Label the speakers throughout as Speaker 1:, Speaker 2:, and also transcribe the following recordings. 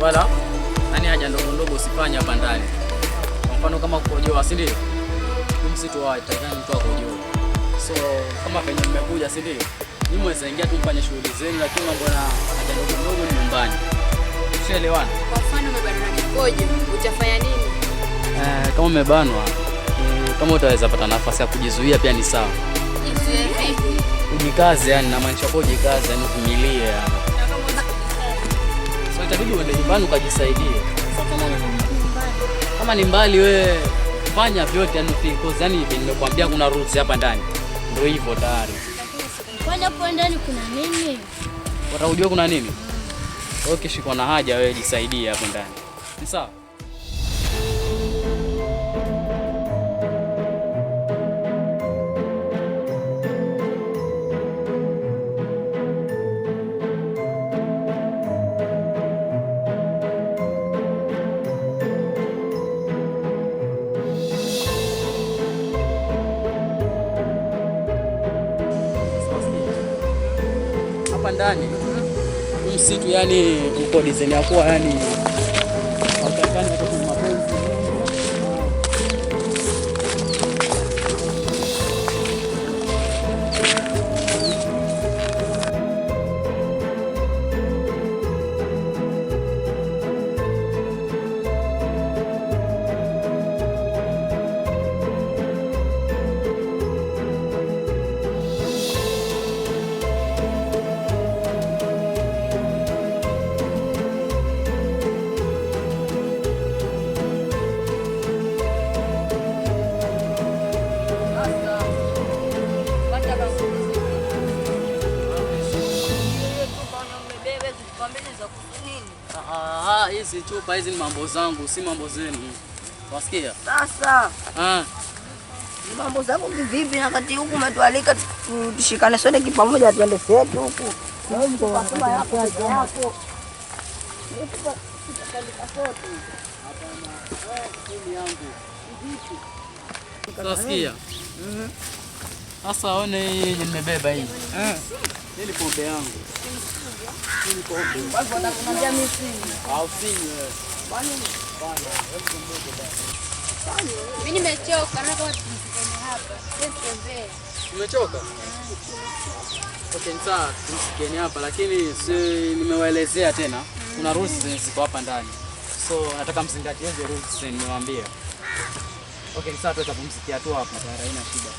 Speaker 1: wala yani haja ndogo ndogo usifanye hapa ndani. Kwa mfano kama kukojoa, si ndio? Huu msitu haitakikani mtu akojoe. So kama penye mmekuja, si ndio? Nyinyi mweza ingia tu mfanye shughuli zenu, lakini mambo na haja ndogo ndogo ni nyumbani. Tushaelewana?
Speaker 2: Kwa mfano umebanwa na mikojo, utafanya nini?
Speaker 1: Kama umebanwa, kama utaweza pata nafasi ya kujizuia pia ni sawa.
Speaker 2: Jizuie vipi?
Speaker 1: Ujikaze yani, namaanisha kwa ujikaze yani uvumilie yani.
Speaker 2: Na kama unakujikaza.
Speaker 1: So itabidi uende nyumbani ukajisaidie.
Speaker 3: Sasa kama ni nyumbani.
Speaker 1: Kama ni mbali we fanya vyote yani ufike, cause yani hivi nimekuambia kuna rules hapa ndani. Ndio hivyo tayari.
Speaker 3: Kwani hapo ndani kuna nini?
Speaker 1: Watakujua kuna nini? Wewe ukishikwa na haja wewe jisaidie hapo ndani. Ni sawa? Hapa ndani huu msitu yani uko design ya kuwa yani hautakikani watu kwenye mapenzi. Ah, hizi chupa hizi ni mambo zangu, si mambo zenu. Wasikia?
Speaker 4: Sasa
Speaker 1: Ah,
Speaker 4: ni mambo zako kivipi? Na wakati huku umetualika tushikane sote kipamoja tuende zetu huku. Na wewe chupa kama yako peke yako.
Speaker 1: Sasa sikia. Sasa one hii yenye nimebeba hii. Hii ni pombe yangu. Hii ni pombe.
Speaker 4: Kwanza unaniambia mimi sinywi.
Speaker 1: Au sinywi wewe.
Speaker 2: Mimi nimechoka, naona kama tupumzikane hapa. Sasa tutembee.
Speaker 1: Umechoka? Okay, sawa, tumsikieni hapa lakini si nimewaelezea tena. Kuna rules zenye ziko hapa ndani. So nataka mzingatie hizo rules zenye nimewaambia. Okay, sawa, tuweza pumzikia tu hapa tayari haina shida.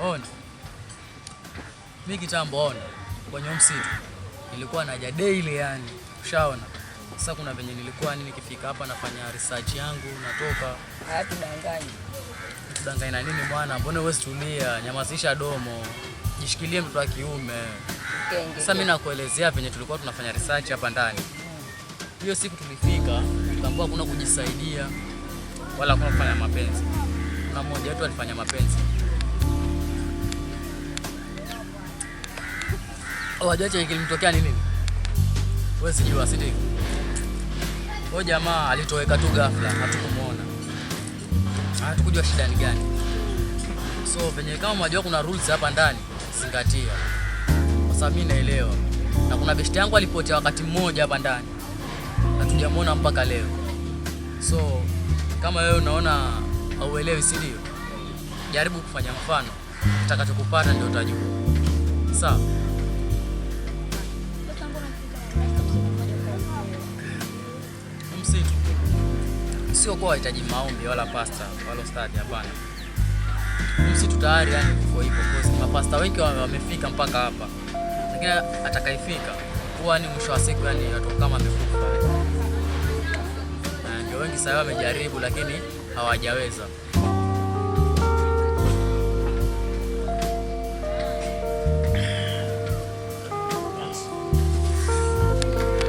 Speaker 1: Ona. Mimi kitambo ona kwenye msitu nilikuwa naja daily yani, ushaona. Sasa kuna venye nilikuwa yani nikifika hapa nafanya research yangu natoka.
Speaker 4: Hayatudanganyi.
Speaker 1: Kudanganya na nini bwana? Mbona huwezi tulia? Nyamazisha domo, jishikilie mtoto wa kiume.
Speaker 4: Kenge.
Speaker 1: Sasa mimi nakuelezea venye tulikuwa tunafanya research hapa ndani. Hiyo siku tulifika, tukaambiwa hakuna kujisaidia wala hakuna kufanya mapenzi. Kuna mmoja wetu alifanya mapenzi. Wajua chenye kilimtokea ni nini? Wewe sijua, si ndio? Huyo jamaa alitoweka tu ghafla, hatukumuona. Hatukujua shida ni gani. So venye kama mwajua kuna rules hapa ndani, zingatia. Kwa sababu mimi naelewa. Na kuna beshte yangu alipotea wakati mmoja hapa ndani. Hatujamuona mpaka leo. So kama wewe unaona hauelewi, si ndio? Jaribu kufanya mfano, kitakachokupata ndio utajua. Sawa?
Speaker 3: Sasa mbona mfika na rasta usiku mmoja kwa
Speaker 1: Msitu sio kwa wahitaji maombi wala pasta wala ustadi, hapana. Msitu tayari yani uko hivyo, cause mapasta wengi wamefika mpaka hapa, lakini atakayefika huwa ni mwisho wa siku, yani watu kama amekufa. Na ndio wengi sasa wamejaribu, lakini hawajaweza.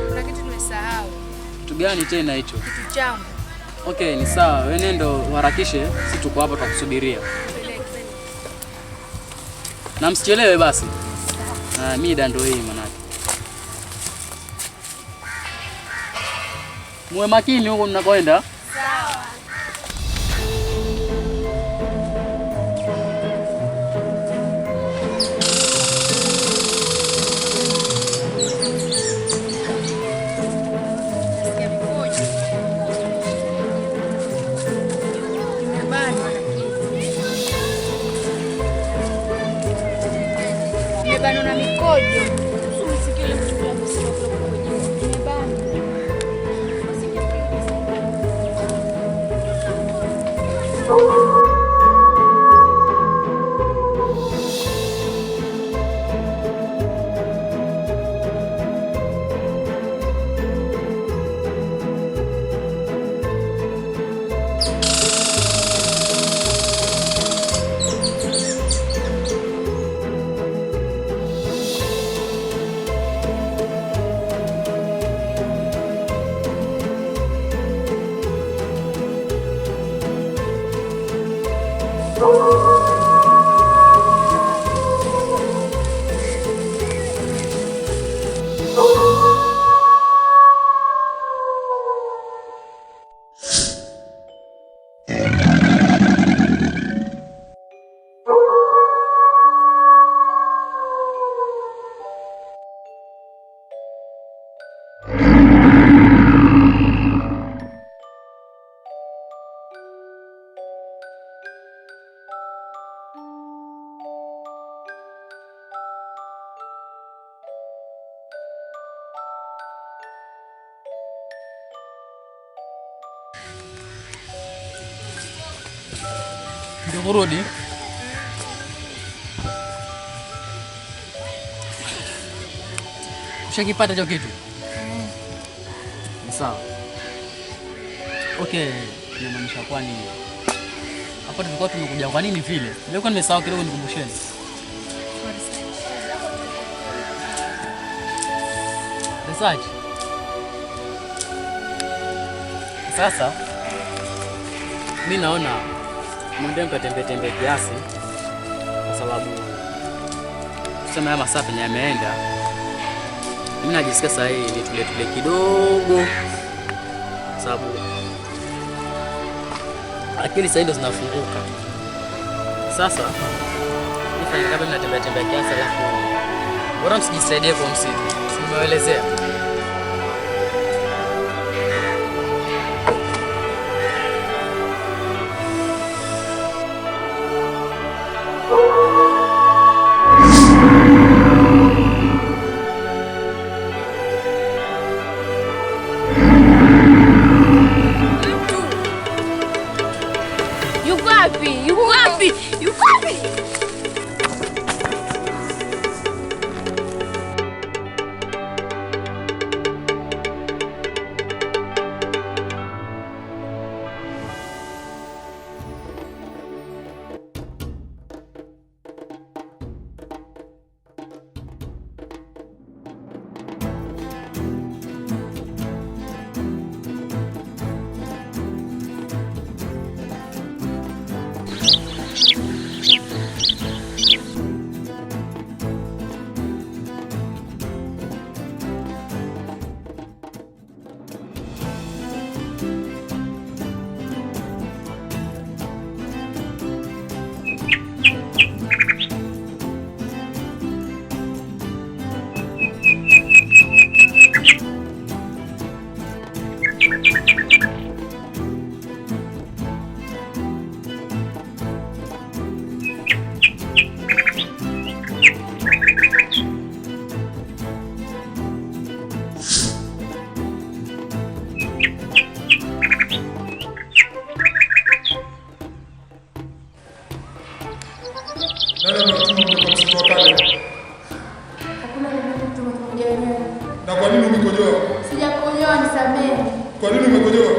Speaker 2: Kuna kitu nimesahau.
Speaker 1: Kitu gani tena hicho?
Speaker 2: Kitu changu.
Speaker 1: Okay, ni sawa, wewe nendo uharakishe, sisi tuko hapa tutakusubiria.
Speaker 2: Peleke.
Speaker 1: Na msichelewe basi. Ah, mida ndio hii manake. Muwe makini huko mnakoenda.
Speaker 2: Sawa.
Speaker 1: Ndio kurudi. Ushakipata hicho kitu? Ni sawa. Okay, inamaanisha kwa nini? Hapo tulikuwa tumekuja kwa nini vile? Nilikuwa nimesahau kidogo, nikumbusheni. Research. Sasa mi naona mwende mkatembee tembee kiasi, kwa sababu tuseme haya masaa penye yameenda, mimi najisikia saa hii nitulie tule kidogo, kwa sababu akili saa hii ndo zinafunguka. Sasa nifanye kama mimi natembea tembea kiasi, alafu bora msijisaidie kwa msitu, si nimewaelezea.
Speaker 2: Yuko wapi? Yuko wapi? Yuko wapi?
Speaker 5: Nani amewatuma mje kwa msitu wa kale?
Speaker 6: Hakuna mtu mmoja wenyewe.
Speaker 5: Na kwa nini umekojoa?
Speaker 6: Sijakojoa, nisamehe.
Speaker 5: Kwa nini umekojoa?